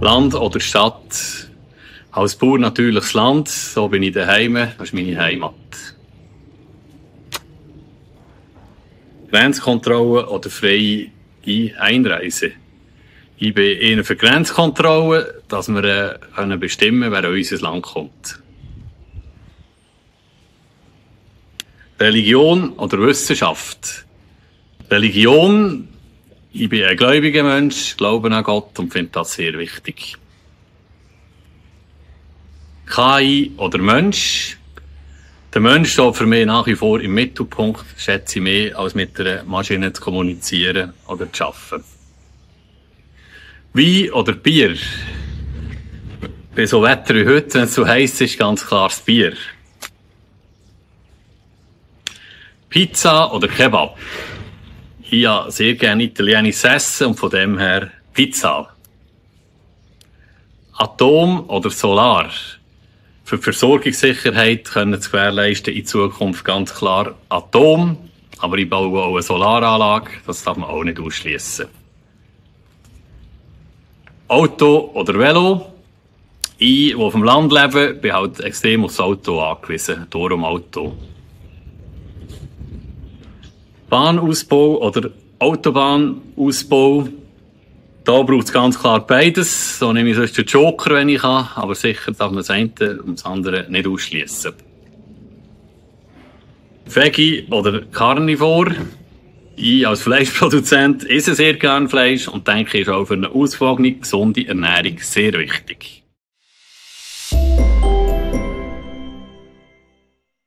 Land oder Stadt? Als Bauer natürlich das Land, so bin ich daheim, das ist meine Heimat. Grenzkontrolle oder freie Einreise? Ich bin eher für Grenzkontrolle, dass wir bestimmen können, wer in unser Land kommt. Religion oder Wissenschaft? Religion, ich bin ein gläubiger Mensch, glaube an Gott und finde das sehr wichtig. KI oder Mensch? Der Mensch steht für mich nach wie vor im Mittelpunkt, schätze ich mehr, als mit einer Maschine zu kommunizieren oder zu arbeiten. Wein oder Bier? Bei so Wetter wie heute, wenn es so heiß ist, ganz klar das Bier. Pizza oder Kebab? Ich habe sehr gerne italienisches Essen und von dem her Pizza. Atom oder Solar? Für die Versorgungssicherheit können zu gewährleisten in Zukunft ganz klar Atom, aber ich baue auch eine Solaranlage, das darf man auch nicht ausschließen. Auto oder Velo? Ich, der auf dem Land lebe, bin halt extrem aufs Auto angewiesen, darum Auto. Bahnausbau oder Autobahnausbau? Da braucht es ganz klar beides. So nehme ich sonst den Joker, wenn ich kann. Aber sicher darf man das eine und das andere nicht ausschließen. Veggie oder Carnivore? Ich als Fleischproduzent esse sehr gerne Fleisch und denke, ist auch für eine ausgewogene, gesunde Ernährung sehr wichtig.